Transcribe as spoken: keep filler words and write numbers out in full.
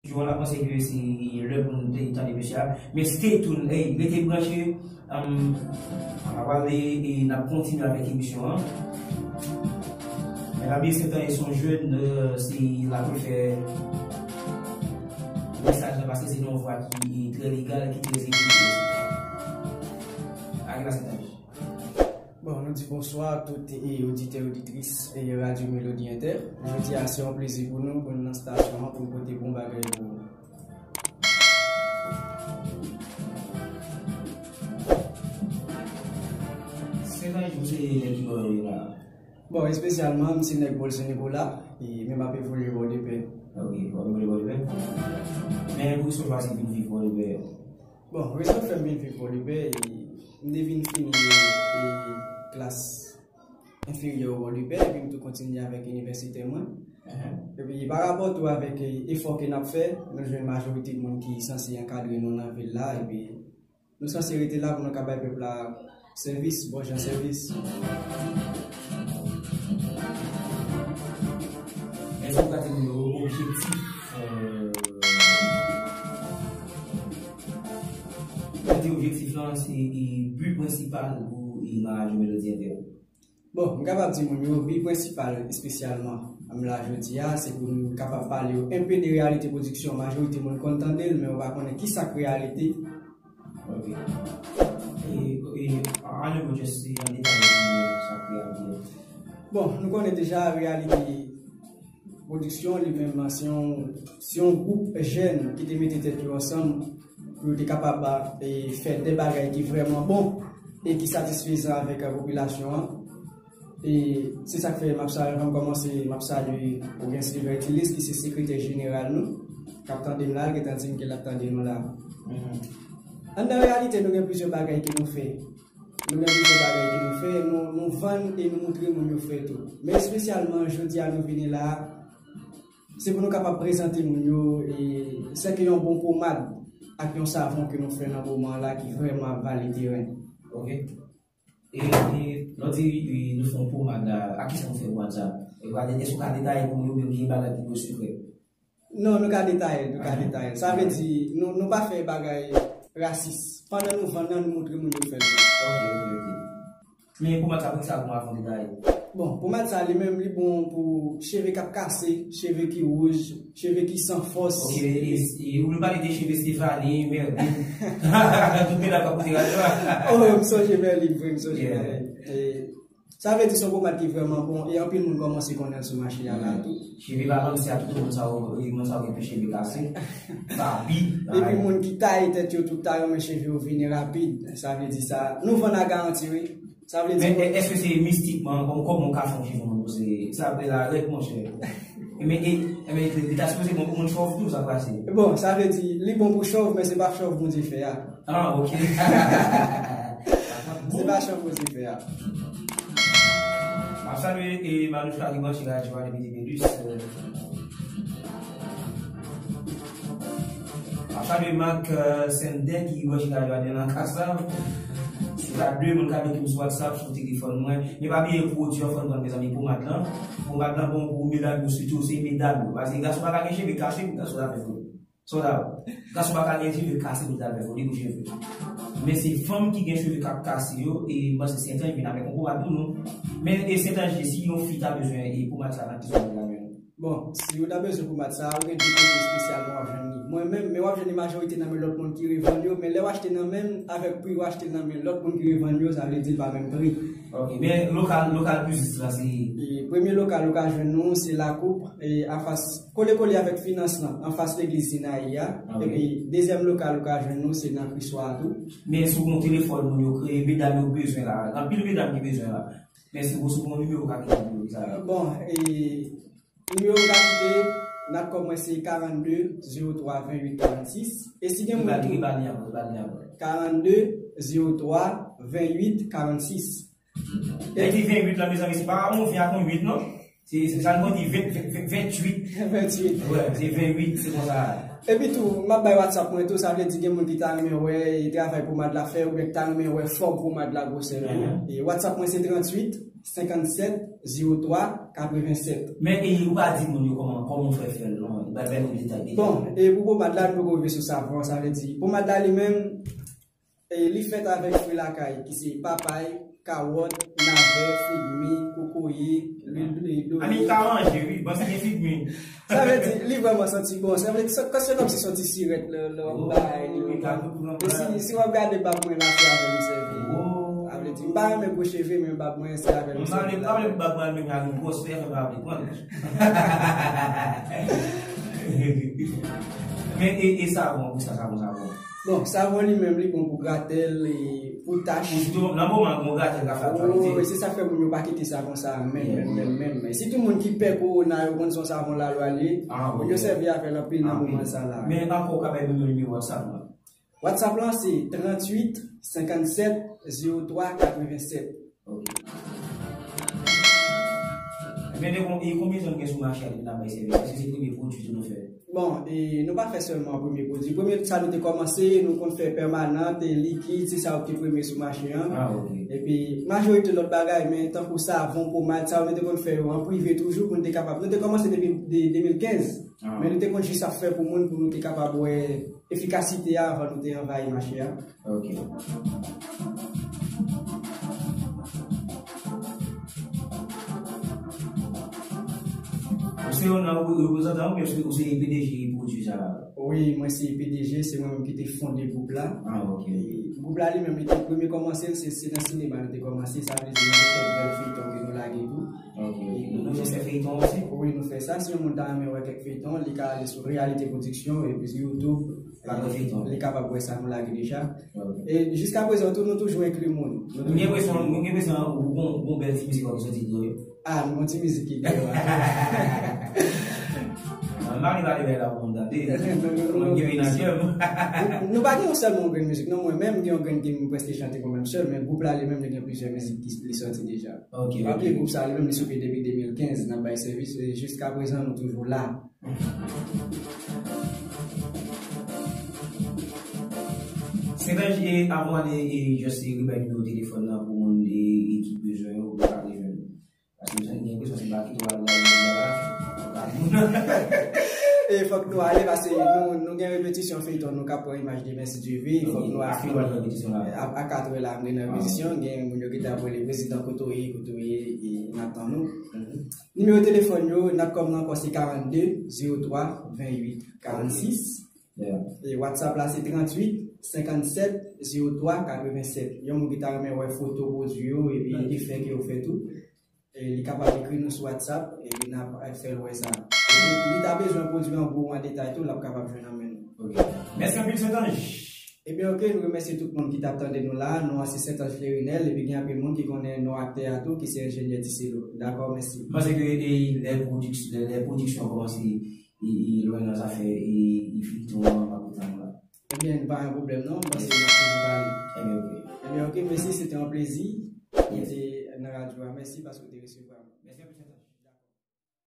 Jou an, n ap panse ke se lè pou nou te tande mesye a. Men stay tuned, hey, rete branche. Um, n ap pale e n ap kontinye avèk emisyon an. Men Gabriel Saint-Ange se yon jèn, euh, se la pou l fè mesaj la pase, se yon vwa ki trè legal, ki trè evolye. Gabriel Saint-Ange. Bon, nou di bonswa tout e oditè, oditris e Radyo Melodi Entè. Jodi a, se yon plezi pou nou, pou nou nan stasyon an, pou nou pote bon bagay pou nou. Se nan jou se nèg ki bò yo la. Bon, espesyalman, m se nèg Bolsonaro la, e men m ap evolye Pòdepè. Ok, w ap evolye Pòdepè. Men poukisa w chwazi vin viv Pòdepè? Bon, rezon k fè m vin viv Pòdepè, e m te vin fini e klas enferyè Pòdepè, epi m tou kontinye avèk inivèsite mwen. Epi pa rapò tou avèk e efò ke n ap fè, nou jwenn majorite moun ki sanse ankadre nou nan vil la, epi nou sanse rete la pou nou ka bay pèp la sèvis, bon jan sèvis. Èske w ka di nou objektif, euh, Mwen di objektif lan, se, e, bi prensipal pou, e, nan Radyo Melodi Entè. Bon, m kapab di moun yo, bi prensipal espesyalman m la jodi a, se pou m kapab pale yo enpe de reyalite pwodiksyon. Majorite moun konn tande l, men yo pa konnen ki sa k reyalite. Ok. E, e, an, an, just, e, an detay, sa k reyalite. Bon, nou konnen deja reyalite pwodiksyon li menm, se yon, se yon gwoup jèn ki te mete tèt yo ansanm pou yo te kapab, e, fè de bagay ki vrèman bon e ki satisfezan avèk, e, popilasyon an. E se sa k fè m ap salye, anvan m kòmanse, m ap salye Ogens Libertilis, ki se sekretè jeneral nou, k ap tande m la, l gentan di m ke l ap tande nou la. Anndan reyalite, nou gen plizyè bagay ke nou fè. Nou gen plizyè bagay ke nou fè, nou, nou vann e nou moutre moun yo fè tou. Men espesyalman, jodi a nou vini la, se pou nou kapab prezante moun yo, e, sèke yon bon pomad ak yon savon ke nou fè nan moman la ki vrèman ap vale teren. Ok. E, e, lè w di, e, nou fè yon pomad la, ak kisa nou fè pomad sa? E, èske w ka detaye pou moun yo, oubyen gen bagay ki dwe sekrè? Non, nou ka detaye l, nou ka detaye l. Sa vle di, nou, nou pa fè bagay rasis. Pandan nou vann nan, nou moutre moun yo fè l tou. Ok, ok, ok. Men pomad sa, poukisa pou m ap fè yon detaye? Bon, pomad sa, li menm, li bon pou cheve k ap kase, cheve ki wouj, cheve ki san fòs. Ok, e, e, ou vle pale de cheve Stephanie, Mervin. Tout medam k ap koute radyo a. Oh, m sonje Merlin, vre, m sonje Merlin. E, Sa vle di se yon pomad ki vrèman bon e anpil moun kòmanse konnen l sou mache a la tou. Cheve pa manti a tout moun sa yo, moun sa yo gen cheve kase. Babi. Epi moun ki taye tèt yo tout ta renmen cheve yo vini rapid. Sa vle di sa. Nou vann a garanti, wi. Sa vle di. Men èske se mistikman, kòman, kòman w ka fè yon cheve moun poze? Sa vle la rèd, monchè. Men, e, men, li ta sipoze bon pou moun chòv tou, sa pase. Bon, sa vle di, li bon pou chòv, men se pa chòv Bondye fè a. Ah, ok. Se pa chan poze fè a. M ap salye, e, Manouchka ki branche radyo a depi Tibelus. M ap salye Marc, euh, Sender ki branche radyo a depi nan Kasav. Si w ta de moun k ap ekri m sou WhatsApp, sou telefòn mwen. Men pa bliye pwodui an fò n vann, mezanmi, pomad lan. Pomad lan bon pou medam yo sitou, se medam yo. Paske gason pa ka gen cheve kase pou gason ta fè foli. Soda, gason pa ka gen cheve kase pou l ta fè foli pou cheve. Men se fanm ki gen cheve k ap kase yo, e m panse Sentanj vin avèk yon pomad pou nou. Men, e Sentanj, si yon fi ta bezwen, e pomad sa nan ki zòn li ta jwenn? Bon, si ou ta bezwen pomad sa, ou gen de kote espesyalman w ap jwenn li. Mwen menm, men w ap jwenn li majorite nan men lòt moun ki revann yo, men lè w achte nan men m, avèk pri w achte l nan men lòt moun ki revann yo, sa vle di l pa menm pri. Ok, men lokal, lokal biznis la, se? E premye lokal ou ka jwenn nou, se Lakoup, e afas, kole kole avèk finans lan, anfas legliz Sinayi a. Ah, wi. Epi dezyèm lokal ou ka jwenn nou, se nan Kriswa a tou. Men si w gen yon telefòn, moun yo kreye, medam yo bezwen la. Anpil medam ki bezwen la. Men si w, si w gen yon nimewo, w ka kite pou yo, sa. Bon, e nimewo m ka kite, Natcom mwen se karannde, zewo twa, vennwit, karannsis. E si gen moun tou, karannde, zewo twa, vennwit, karannsis. Lè di vennwit la, mezanmi, se pa yon ven ak yon uit, non. Se, se sa nou di, ven, ven, ven, vennwit. Vennwit. Wè, se vennwit, se konsa. Epi tou, m ap bay WhatsApp mwen tou, sa vle di gen moun ki ta renmen wè e travay pomad la fè, oubyen ki ta renmen wè fòm pomad la, gwosè li. Mhm. E WhatsApp mwen se tranntuit, senkannsèt, zewo twa katrevennsèt. Men e, ou pa di moun yo kòman, kòman ou fè fè l, non? Ou pa fè nou detay, detay. Bon, e pou pomad la, nou poko rive sou savon, sa vle di, pomad la li menm, e li fèt avèk fwi lakay, ki se papay, kawòt, navè, figmi, kokoye, lwil dlo. Ami ka manje, wi, bon, se gen figmi. Sa vle di, li vrèman santi bon. Sa vle di, se kòmsi se yon ti sirèt lè w bay li. E si, si w ap gade bab mwen la, se avè l m sèvi. Sa vle di, m pa renmen gwo cheve, men bab mwen, se avè l m sèvi. M pa renmen bab mwen, men avè l gwòs fè, men pa avè l pran. Men e, e savon, pou sa savon, savon. Bon, savon li menm, li bon pou gratèl, e pou tach. Sitou nan moman gon gratèl ka fè aktyalite. Wi, se sa k fè moun yo pa kite savon sa menm, menm, menm, menm. Sitou moun ki pè kowona, yo konn se yon savon lalwa li ye. Moun yo sèvi avè l anpil nan moman sa la. Men ankò, ou ka bay moun yo nimewo WhatsApp la? WhatsApp lan se tranntuit senkannsèt zewo twa katrevennsèt. Ok. Men de kon, e konbyen tan nou gen sou mache a depi n ap bay sèvis? Èske se premye pwodui tou nou fè? Bon, e, nou pa fè sèlman premye pwodui. Premye sa nou te kòmanse, nou konn fè pèmanan, e likid, se sa yo ki premye sou mache an. Ah, ok. Epi, majorite lòt bagay, men tankou savon, pomad, sa yo nou te konn fè yo an prive toujou pou nou te kapab. Nou te kòmanse depi de, de mil kenz, men nou te konn jis ap fè pou moun, pou nou te kapab wè efikasite a avan nou te anvayi mache a. Ok. Ou se youn nan reprezantan oubyen ou se P D G pwodui sa? Wi, mwen se P D G, se mwen menm ki te fonde gwoup la. Ah, ok. Gwoup la li menm, li te premye kòmanse, se, se nan sinema nou te kòmanse, sa vle di nou gen kèk bèl feyton ke nou lage tou. Ok, ok. Nou jis fè feyton osi? Wi, nou fè sa. Si yon moun ta renmen wè kèk feyton, li ka ale sou Réalité Production, epi sou YouTube. Li kapab wè sa nou lage deja. E jiskaprezan tou, nou toujou enkli moun. Mwen gen enpresyon, mwen gen enpresyon ou gon, gon bèl ti mizik w ap soti tou wi. Ah, nou gon ti mizik ki gen la. Mwen pa gen pale bèl la pou moun tande. Mwen gen menajè m. Nou pa gen yon sèlman yon grenn mizik non, mwen menm gen yon grenn ke m prèske chante mwen menm sèl, men gwoup la li menm li gen plizyè mizik ki li sòti deja. Ok. Pa bliye gwoup sa li menm li sou pye depi de mil kenz, n ap bay sèvis, e jiskaprezan nou toujou la. Sentanj, e avan w ale, e just e ribay nimewo telefòn nan pou moun e ki bezwen ou kapab jwenn. Paske m santi gen enpresyon se pa kite w al la. E fòk nou ale paske nou, nou gen repetisyon feyton nou k ap pran imaj demen si Dye vle. Fòk nou al fini repetisyon la. A katrè la, m gen nan repetisyon, gen moun yo gentan ap rele prezidan kote w ye, kote w ye, e n ap tann ou. Nimewo telefòn yo, n ap kòm nan ankò se karannde, zewo twa, venntuit, karannsis. E WhatsApp la se tranntuit, senkannsèt, zewo twa, katrevennsèt. Yon moun ki ta renmen wè foto pwodui yo epi efè ke yo fè tou, e li kapab ekri nou sou WhatsApp epi n ap fè l wè sa. Epi li ta bezwen pwodui an gwo ou an detay tou, l ap kapab jwenn nan men nou. Ok. Mèsi anpil, Sentanj. Ebyen, oke, nou remèsye tout moun ki t ap tande nou la. Non an se Sentanj Flerinel, epi gen anpil moun ki konnen non aktè a tou, ki se Enjenyè Tiselo. Dakò, mèsi. M panse ke e, lè pwodiks-, lè, lè pwodiksyon kòmanse e, e, lwen nan zafè e, e feyton an, m ap rete anba. Ebyen, pa gen pwoblèm non, m panse n ap toujou pale. Ebyen, oke. Ebyen, oke, mèsi, se te yon plezi. Yes. Te nan radyo a. Mèsi paske w te resevwa m.